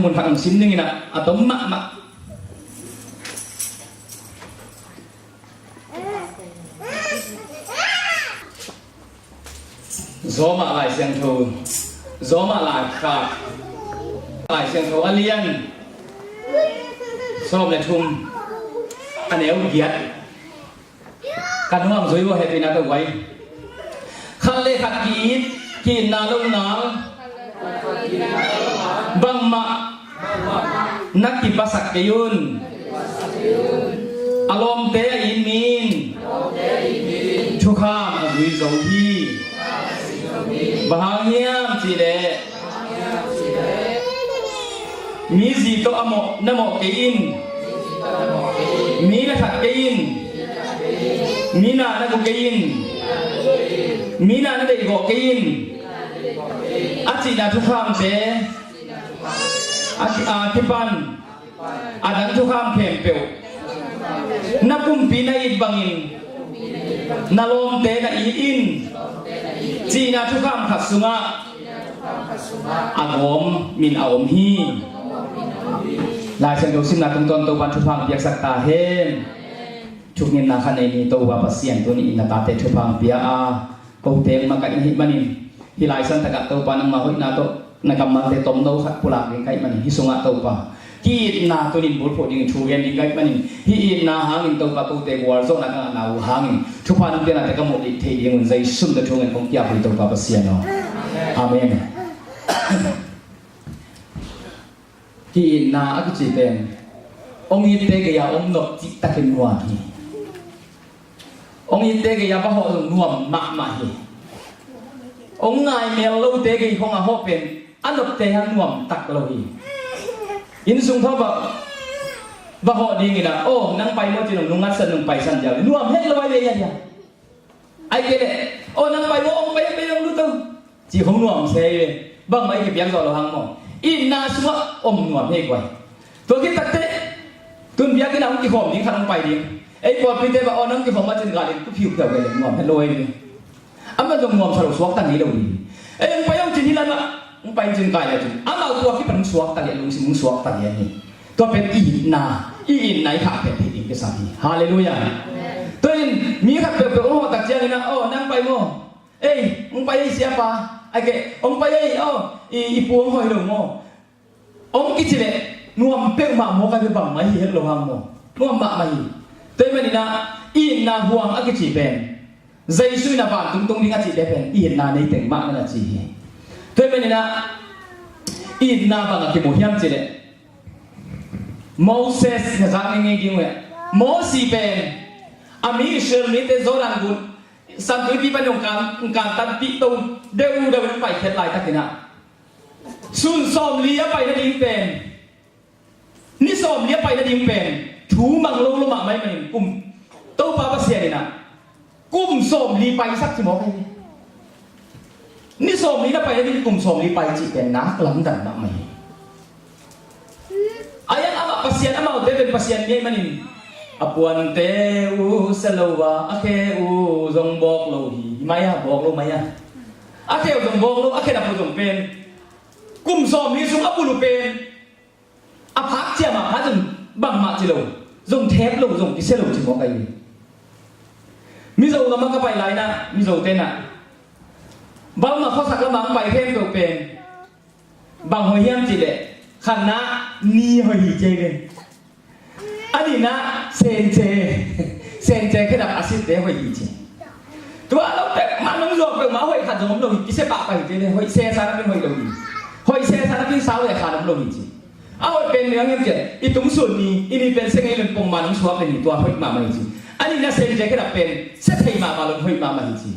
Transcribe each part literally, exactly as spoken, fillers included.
Mun khat hong sim ning in ah, a tom mahmah. Roma Lai Siangtho, Roma Laikhak, Lai Siangtho a lian sawm le thum, a neu giat. Ka nuam zui uh a hehpihna tawh guai. Khat le khat ki-it, ki-itna lo nal bangmah na kiphasak kei un. A lawmte a it mi in thukham a zui zo hi. Bang hang hiam cih leh mi zi tawh a mawh, na mawh kei in. Mi na that kei in. Mi na na gu kei in. Mi na na deihgawh kei in, a cihna thukhamte a, a kipan a dang thukham khempeuh na pumpi na it bangin na lawmte na it in, cihna thukham khat sungah a gawm min a om hi. Lai Siangtho simna tungtawn Topa'n thupha hong piaksak ta hen. Thungetna khat nei ni. Topa Pasian, tuni in na tate thupha hong pia a, kote hong makaih na hih manin, hih lai santakah Topa nangma hoihna tawh na kammalte tomno khat pulak ding ka hih manin, hih sungah Topa ki-itna tuni in bulphuh dingin thu gen ding ka hih manin, hih itna hangin Topa kote gualzawhna ka ngahna uh hangin thupha nong piaknate ka muh dih theih dingun Jesu min tawh thungen kong kiap hi Topa Pasian aw. Amen. Ki-itna a kici pen hong itte gei-a om nop cihtakin nuam hi. Hong itte gei-a va hawh zong nuam mahmah hi. Hong ngaimel lote gei khong a hawh pen a nopte hang nuam tak lo hi. Inn sung thawn va, va hawh dingin ah, "Aw, nang pai maw?" ci-in hong nungngatsan, nong paisan diau, nuam het lo ai ve ia dia. Ai kei leh, "Aw, nang pai maw, hong pai, hong pai, hong lut o," ci khong nuam se ve. Bangmah i kipiak zawh lo hang maw. Itna sungah om nuam hi guai. Tua khit takteh tun biakinn ah hong kikhawm ding khat hong pai ding. Ei pawlpite bang, "Aw, nang kikhawm mah," ci-in gal in tu phiuphiau kei leh nuam het lo ei ve. Amah zong nuamsa lo, suakta ngei lo hi. Ei hong pai hong ci-in hih lamah hong pai hong ci-in kai leh cin amah tua kipan hong suakta leh, lungsim hong suakta leh hi. Tua pen i itna, i itna i khah peuh theih ding kisam hi. Halleluiah. Tua in mi khat peuhpeuh hong hawh tak ciangin ah, "Aw, nang pai maw? Ei, hong pai ei siapa." Ai kei, "Hong pai ei, aw, i, i pu hong hoih lo maw?" Hong kici leh nuam peuhmah maw, ka bia bangmah hi het lo hang maw. Nuam mahmah hi. Tua ahih manin ah itna huang a kici pen, Jesu in a vantung tung ding a cihte pen itna nei teng mah na na ci hi. Tua ahih manin ah itna bang a kimu hiam cih leh, Moses na zak ngeingei ding uh eh. Mosi pen a mi Israel mite Jordan gun, San Tuipi pan hong kan, hong kantanpih to deuhdeuh in hong paikhiat laitakin ah, sun sawmli a pai nading pen, ni sawmli a pai nading pen thu mang lo lo mahmah ahih manin kum, Topa Pasian in ah kum sawmli paisak ci mawk hi. Ni sawmli na pai nading kum sawmli pai cih pen nak lamdang mahmah hi. A iang amah Pasian, amaute pen Pasian mi ahih manin a puante uh sia lo a, a khe uh zong bawk lo hi. Mai a, bawk lo mai a. A khe uh zong bawk lo, a khedap uh zong pen kum sawmli sung a bul uh pen a phak ciam a pha zong bangmah ci lo, zong thep lo, zong kisia lo ci mawk ahi. Mizo lamah ka pai lai-in ah, Mizote in ah Burma khuasak lamah hong pai khempeuh pen bang hoih hiam cih leh, khatna ni hoih hi ci hi ve. A nihna sence, sence khedap a sitte hoih hi ci. Tua lo peuhmah nong zuak peuhmah hoih khat zong om lo hi, kisia pahpah hi ci hi ve. Hoih sesa napi-in hoih lo hi. Hoih sesa napi-in sau le khan om lo hi ci. A hoih pen bang hiam cih leh i tung sun ni, i ni pen sia ngei lo-in pongman hong suak le ni, tua hoih mahmah hi ci. A nihna sence khedap pen sia thei mahmah lo-in hoih mahmah hi ci.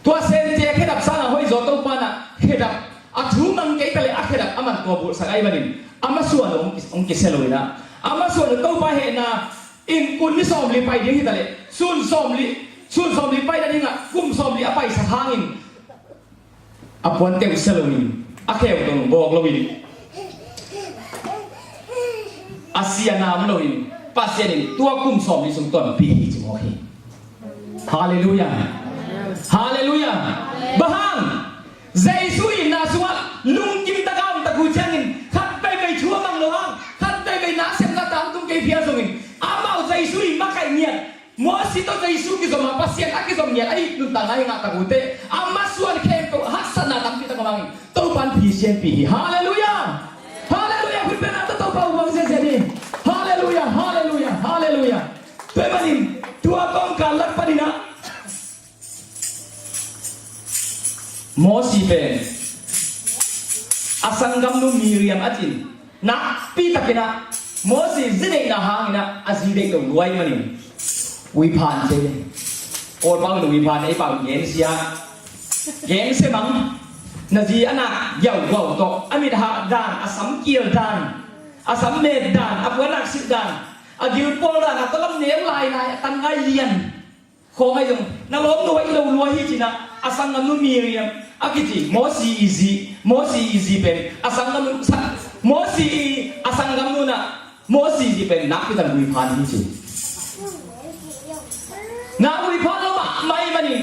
Tua sence khedap sangin hoih zaw, Topa in ah khedap, a thu mang kei ta leh a khedap a man tua bulhsak ahih manin a masuan uh hong ki, hong kisia lo-in ah, a masuan uh Topa hehna in kun ni sawmli pai ding hi ta leh, sun sawmli, sun sawmli pai nading ah kum sawmli a paisak hangin a puante uh sia lo-in, a khe uh zong bawk lo-in, a sia nam lo-in, Pasian in tua kum sawmli sung tonpih hi ci mawk hi. Halleluiah. Halleluiah. Bang hang? Jesu itna sungah lungkim takin a om tak uh ciangin khat Khristo Jesu kizom a Pasian a kizom ngiat ahi nuntakna hi ngah tak uh teh, a masuan khempeuh haksatna tampi tak om hangin Topa'n phi sianpi hi. Halleluiah! Halleluiah! Hun pen a tawh Topa uh bang ziahziah ni. Halleluiah! Halleluiah! Halleluiah! Tua ahih manin tua kawmkal lak panin ah Mosi pen a sanggamnu Miriam a cin nakpi takin ah Mosi zi deihna hangin ah a zi deih lo lua ahih manin uiphan thei. Kawlpau in uiphan, eipau in gensia. Gensia mang. Na zi a nak giauguau tawh a mit hak dan, a sam kial dan, a sam met dan, a puan nak silh dan, a gilpawl dan, a talam neu lailai, a tan ngai lian khawng ahi zong na lawmnu ahi lo lua hi ci-in ah a sanggamnu Miriam a kici Mosi i zi, Mosi i zi pen a sanggamnu, sa-, Mosi i a sanggamnu in ah Mosi zi pen nakpi takin uiphan hi ci. Na uiphan lo mahmah ahih manin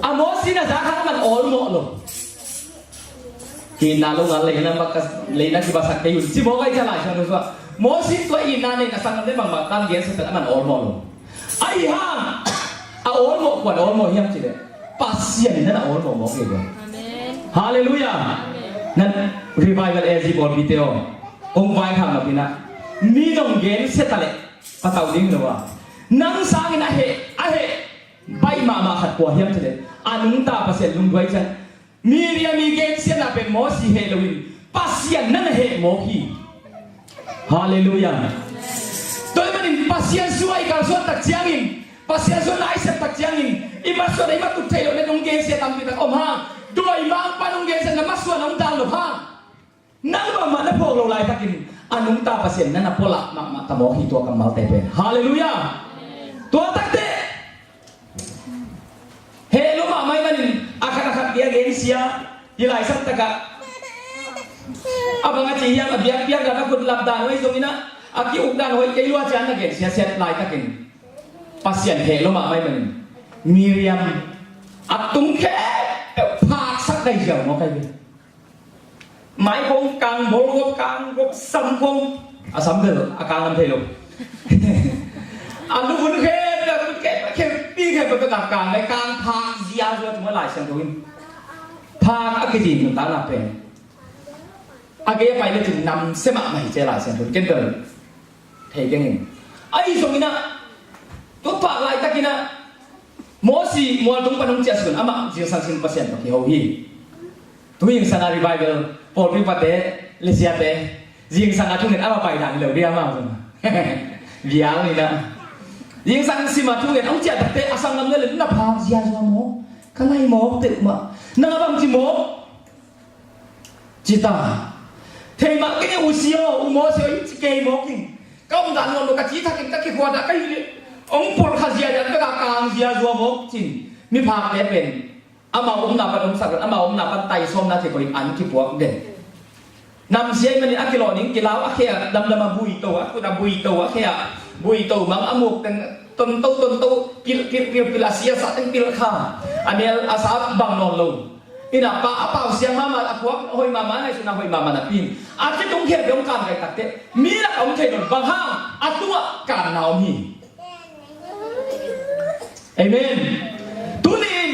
a Mosi na zak hang a man awlmawh lo. Kina lo ngal leina maka leina kibasak kei un ci mawk ahi, ca Lai Siangtho sungah Mosi tua itna nei na sanggamte bangmah tan gensia pen a man awlmawh lo. Ahi hang a awlmawh kuan awlmawh hiam cih leh Pasian in na awlmawh mawk hi. Amen. Halleluiah. Amen. Nan Revival A Z pawlpite aw, kong vaikhak mah pi-in ah mi nong gensia ta leh patau ding lo a, nang sangin a heh, a heh baih mahmah khat kua hiam cih leh a nungta Pasian lungduai ciang Miriam i gensiatna pen Mosi heh loin Pasian na na heh mawk hi. Halleluiah. Tua ahih manin Pasian sungah i kalsuan tak ciangin, Pasian sungah na i sep tak ciangin, i masuan i matup theih loh na nong gensia tampi tak om hang. Dawimangpa nong gensia na masuan hong dal lo hang. Nang bangmah na phawk lo laitakin a nungta Pasian na na pulak mahmah ta mawk hi tua kammalte pen. Halleluiah. Tua takteh heh lo mahmah ahih manin a khat a khat bia gensia. Hi laisan takah a bang a ci hiam, a biakpiak dan, a khut lap dan hoih zongin ah a ki-uk dan hoih kei lua ciang na gensia siat laitakin Pasian heh lo mahmah ahih manin Miriam a tung khempeuh phaksak dai ziau mawk ahi ve. Mai khong kang, bawlgawp kang, gawp sam khong, a sam bel a kang lam thei lo. A luvun khempeuh, a luvun khempeuh, khempeuh, khempeuh a kang, kang, kang phak ziazua, tu mah Lai Siangtho in phak a kici nuntakna pen a gei a pai lecin namsia mahmah hi ci Lai Siangtho in, ken bel thei keng in. Ahi zongin ah tua phak laitakin ah Mosi mualtung pan hong ciah suk in amah zingsang sin Pasian tawh kiho hi. Tu zingsang a revival pawlpi pate le siate zingsang a thungen amah pai dan hi lo dia amah zong. Vial ni na zingsang sim a thungen hong ciah takte a sanggamnu le na phak ziazua maw? Ka ngai mawk teh mah. Nang a bang ci maw? Ci ta. Thei mah kei U Si aw, U Mawsi aw, in ci kei mawk in. Ka om dan nuam lo, ka ci thakin ka kikhuat ah ka hi leh hong pulh kha ziazia, ka kang ziazua mawk cin. Miphakte pen amau omna pan omsak, amau omna pan taisawmna ci koih in an kipuak den. Namsia ahih manin a kilawh ding kilau, a khe ah damdam a buito, a kut a buito, a khe ah buito mang a muk teng tonto tonto pilh pilh pilh pilh a si a sa teng pilh kha. A nel a sa bang nawn lo. Inn ah pa a pau siang mahmah, a phuak hoih mahmah, a ngaihsutna hoih mahmah napi in a ci tung khiat dong kan kai takte mi lak a om thei nawn bang hang a tungah kanna om hi. Amen. Tuni in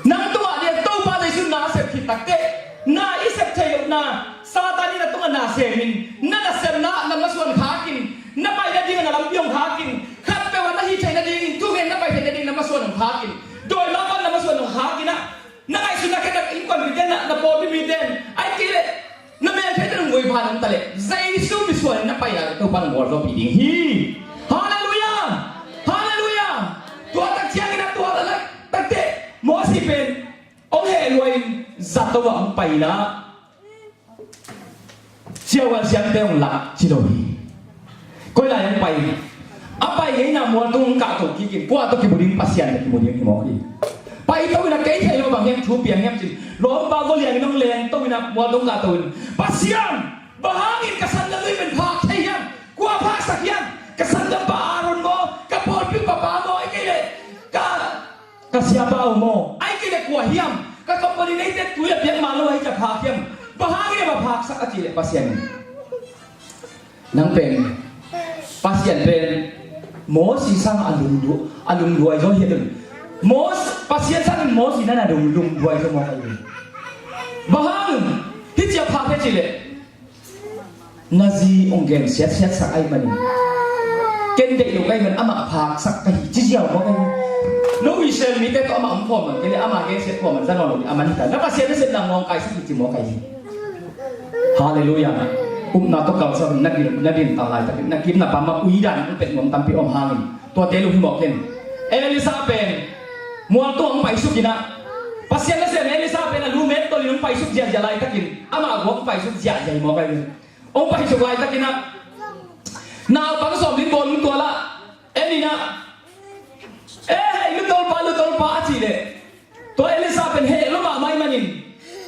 nang tungah dia Topa Jesu na a sep khit takte na i sep thei lohna Satan in a tungah na semin na nasepna na masuan khakin na paina ding a na lampi hong khakin khat peuh a na hih theihna dingin thungen na pai theihna dingin na masuan hong khakin dawimangpa na masuan hong khakin ah na ngaihsutna khit tak innkuanpite na pawlpi mite in ahih kei leh na meltheite nung voi pha nung ta leh Jesu misuan in na paina leh Topa nung gualzawhpih ding hi. Halleluiah. Halleluiah. Tua tak ciangin a tua la lak takteh Mosi pen hong heh lua in zato ah hong paina ciauan siamte hong lak ci lo hi. Koi lai hong pai? A pai ngeina mualtung hong kahto kikin kua tawh kimu ding? Pasian tawh kimu ding hi mawk hi. Paito in a kei thei lo bang hiam thu piang hiam cin lawmpa goliang in hong lengto in a mualtung kahto in Pasian bang hangin ka sanggamnu pen phak thei hiam? Kua phaksak hiam? Ka sanggampa Aaron maw? Ka pawlpi papa maw? Ahih kei leh ka ka siapa uh maw? Ahih kei leh kua hiam? Ka company neite tui a piak mah lo ahi ka phak hiam? Bang hangin a va phaksak a cih leh Pasian in nang pen Pasian pen Mosi sang a lungdu a lungduai zaw hi a dun. Mos Pasian sang in Mosi nan a lung lungduai zaw mawk a hi. Bang hang hih cia phak he ci leh na zi ong gen siatsiat sak ai manin ken deih lo kai man amah phaksak ka hi ci ziau mawk a hi. No Israel mite tawh amah om khawm man kei leh amah gen siat khawm man za nawn lo a man hi ta na Pasian na siat nang nawng kai sak hi ci mawk a hi. Halleluiah. Upna tawh kalsuan na din na din ta laitakin na kim na pam ah ui dan ong pet nuam tampi om hangin tuate lung hi mawk in. Elisa pen mual tung ong paisuk in ah Pasian na sem Elisa pen a lu met tolin ong paisuk ziahziah laitakin amah guak ong paisuk ziahziah hi mawk a hi. Ong paisuk laitakin ah naupang sawm ding bawl ung tual ah en in ah e hei lutolpa lutolpa a cih leh tua Elisa pen heh lua mahmah ih manin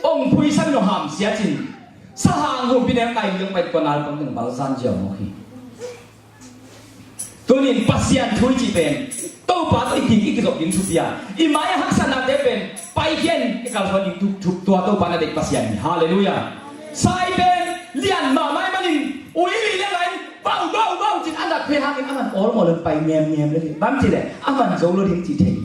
ong phuisan lo hamsiat in sahang humpi neng kai liang pai tua naupang teng balzan ziau mawk hi. Tunin Pasian thu i cih pen Topa tawh i kik i kizop ding thupi a i mai a haksatnate pen paikhia in i kalsuan ding thuk tua Topa na deih Pasian hi. Halleluiah. Sai pen lian mahmah ih manin ui lih leng a in bau bau bau cin a nat phei hangin a man awlmawh lo in pai ngemngem lel hi. Bang cih leh a man zo lo ding cih thei hi.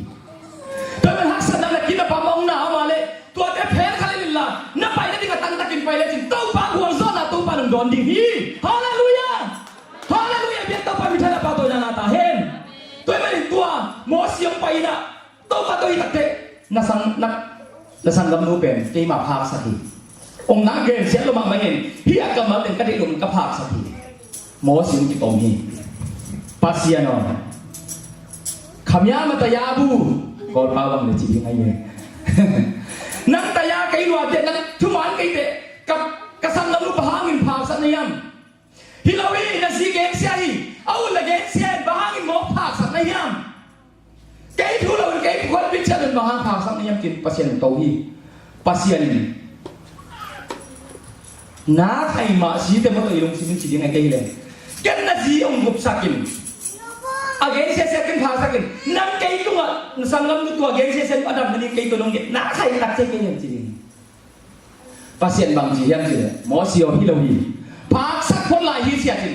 Tua man haksatna na kin na pam a ong na om a leh tuate phen kha lel inla na pai nading a tangtakin pai lecin Topa gualzawhna Topa nong dawn ding hi. Halleluiah. Halleluiah. Biak Topa mithai a pahtawina ngah ta hen. Tua ih manin tua Mosi ong pai in ah Topa tawh hi takte na sang na na sanggamnu pen keima phaksak hi. Ong nak gensiat lo mahmah in hih a kammal teng ka deih lo in ka phaksak hi. Mosi ong kitom hi. Pasian aw, khamia mataya bu Kawlpau bang le ci ding ahi ve. Nang taya kei luate nang thuman keite ka ka sanggamnu bang hangin phaksak na hiam? Hi lo hi na zi gensia hi a un na gensia hi bang hangin mawk phaksak na hiam? Kei thu lo in kei khuat picture in bang hang phaksak na hiam kin Pasian to hi. Pasian in na khai mah site mawtaw i lungsim in ci ding a kei le ken na zi ong gupsak in a gensia sia ken phaksak in nang kei tungah na sanggamnu tua gensia sia a dam na ding kei tua nong gen na khai tak cia kei hiam ci ding. Pasian bang ci hiam ci le Mosi aw hi lo hi. Phaksak phot lai hi siat in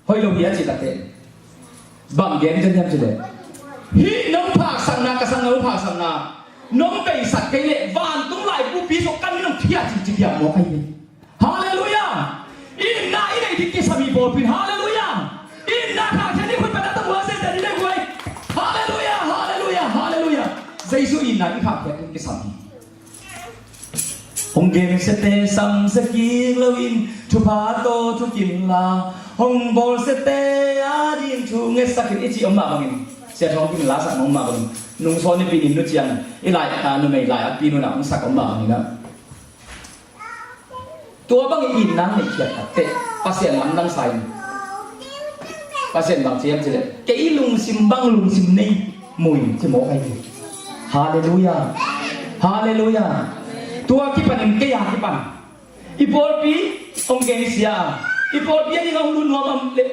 hoih lo hi a ci takte bang gen ken hiam ci le hih nong phaksakna ka sang nong phaksakna nong beisak kei leh vantung laibupi sung kan nong phiat ci ci piak maw kai hi. Halleluiah. Itna i neih ding kisam hi pawlpin halleluiah. Itna khakhiat ding hun pata tabual se tani dek huai. Halleluiah halleluiah halleluiah. Jesu itna i khakhiat ding kisam hi. Hong gensiate samsia kik loin thupha tawh thukin la hong bawlsiate a ding thu ngetsakin i cih om mah bangin sia thawng kin lasak nong mah bangin nungsawn i pinin nu ciang i lai a numei lai a pi nunah hong sak om mah bangin ah tua bangin itna neihkhiat takteh Pasian lamdang sa in Pasian bang ciam cileh kei lungsim bang lungsim nei mu in ci mawk ahi hi. Halleluiah. Halleluiah. Tua kipanin kei a kipan i pawlpi hong gensia i pawlpi a ding a hong lut nuam am le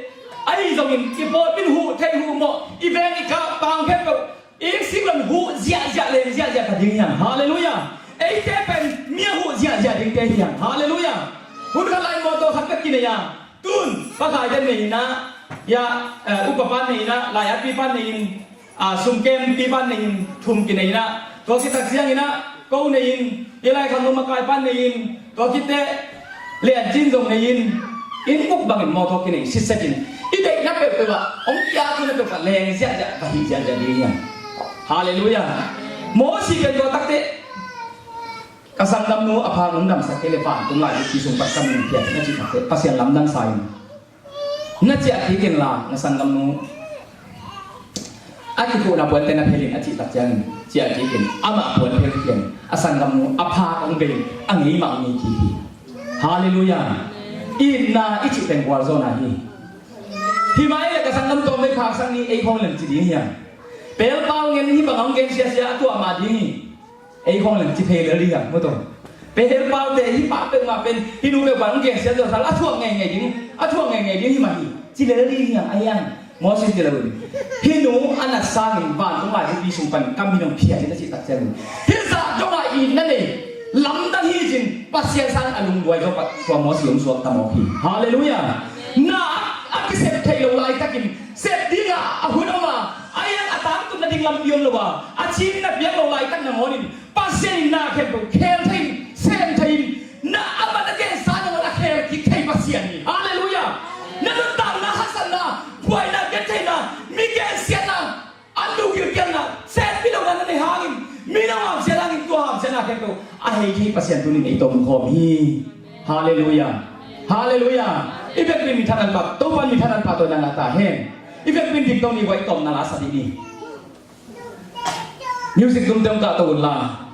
ahi zongin i pawlpi in huh thei huh mawh i veng i kah pang khempeuh i sik lon huh ziahziah leng ziahziah ka ding hiam? Halleluiah. Eite pen mi a huh ziahziah dingte hiam? Halleluiah. Hun khat lai mawtaw khat ka kinei a tun pakhaite nei inah ya upa pan nei inah lai-atpi pan nei in sumkempi pan nei in thum kinei inah tua kitak ziang inah ko nei in i laikhak nu makai pan nei in tua kitte liancin zong nei in inn uk bangin mawtaw kinei sitset in i deihna peuhpeuh ah hong kiak tu na peuhpah leng ziahziah ka hih ziahziah ding hiam? Halleluiah. Mosi pen tua takte ka sanggamnu a phak nong damsak kei le vantung lai pi sung pat ka min phiat na cih takte Pasian lamdang sa in na ciah kik inla na sanggamnu a kikhuhna puante na phelin a cih tak ciangin ciah kik in amah puan phel kik in a sanggamnu a phak hong bei a ngei mah hong ngei kik hi. Halleluiah. Itna i cih teng gualzawhna hi. Hi mai le ka sanggam tawm vei phaksak ni ei khawng lem ci ding hiam? Pelpau ngen hi bang hong gen siasia a tuah mah ding hi. Ei khawng leng ci phei lel ding hiam? Mu tawh pe hel paute hi pa peuhmah pen hi nu peuhmah hong gensia zo sal a thuak ngeingei ding a thuak ngeingei ding hi mah hi. Ci lel ding hiam a hiam? Moses ci lo in hi nu a nat sangin vantung laibupi sung pan kam hi nong phiat hi ta cih tak ciangin hi zah dongah itna nei lamdang hi cin Pasian sang a lungduai zo pat tua Moses hong suak ta mawk hi. Halleluiah. Na a kisep theih lo laitakin sep dingah tampi om lo a, a cingin a piak lo laitak nangawnin Pasian in na khempeuh khel thei in, sem thei in, na amah na gensa nangawn a khel kik thei Pasian hi. Halleluiah. Na nuntakna, haksatna, buaina, gentheihna, mi gensiatna, an lugilkialna, senpi lohna na nei hangin, mi na hamsiat hangin tua hamsiatna khempeuh a hei thei Pasian tunin ei tawm khawm hi. Halleluiah. Halleluiah. I vekpi in minthanna pha, Topa'n minthanna pha tawh na ngah ta hen. I vekpi in dingto ni, vai tawm na la sa ding ni. Music dum teng kah to un la.